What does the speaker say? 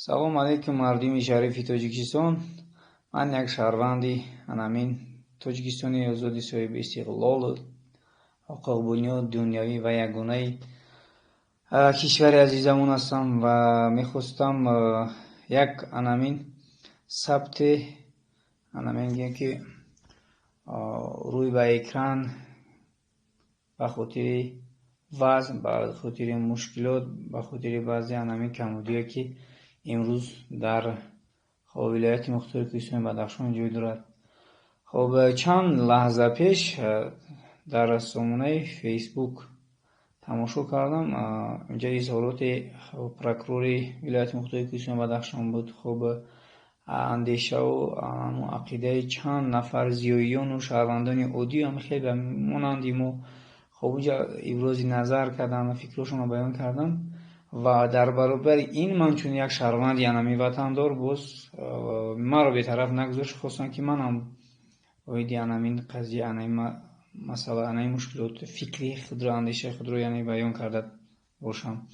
Салом алейкум, мардуми шарифи Тоҷикистон. Ман як шаҳрванди анамин Тоҷикистони озоди, соҳиби истиқлолу ҳуқуқбунёд, дунявӣ ва ягонаи кишвари азизамон ҳастам ва мехостам як анамин сабте анамин гӯем, ки рӯй ба экран ба хотири вазн, ба хотири мушкилот, ба хотири баъзе анамин камбудиҳое, ки имрӯз дар вилояти мухтори Кӯҳистони Бадахшон ҷой дорад. Хоб, чанд лаҳза пеш дар сомонаи Фейсбук тамошо кардам, инҷа изҳороти прокурори вилояти мухтори Кӯҳистони Бадахшон буд. Хоб, андешаву ақидаи чанд нафар зиёиёну шаҳрвандони оддӣ ҳам хеле монанди мо, хоб, инҷа ибрози назар карданд ва фикрҳошонро баён карданд. Ва дар баробари ин ман чун як шаҳрванди анами ватандор боз маро бетараф нагузошт, хостам, ки манам оиди анамин қазия, анами масъала, анами мушкилот фикри худро, андешаи худро, яъне, баён карда бошам.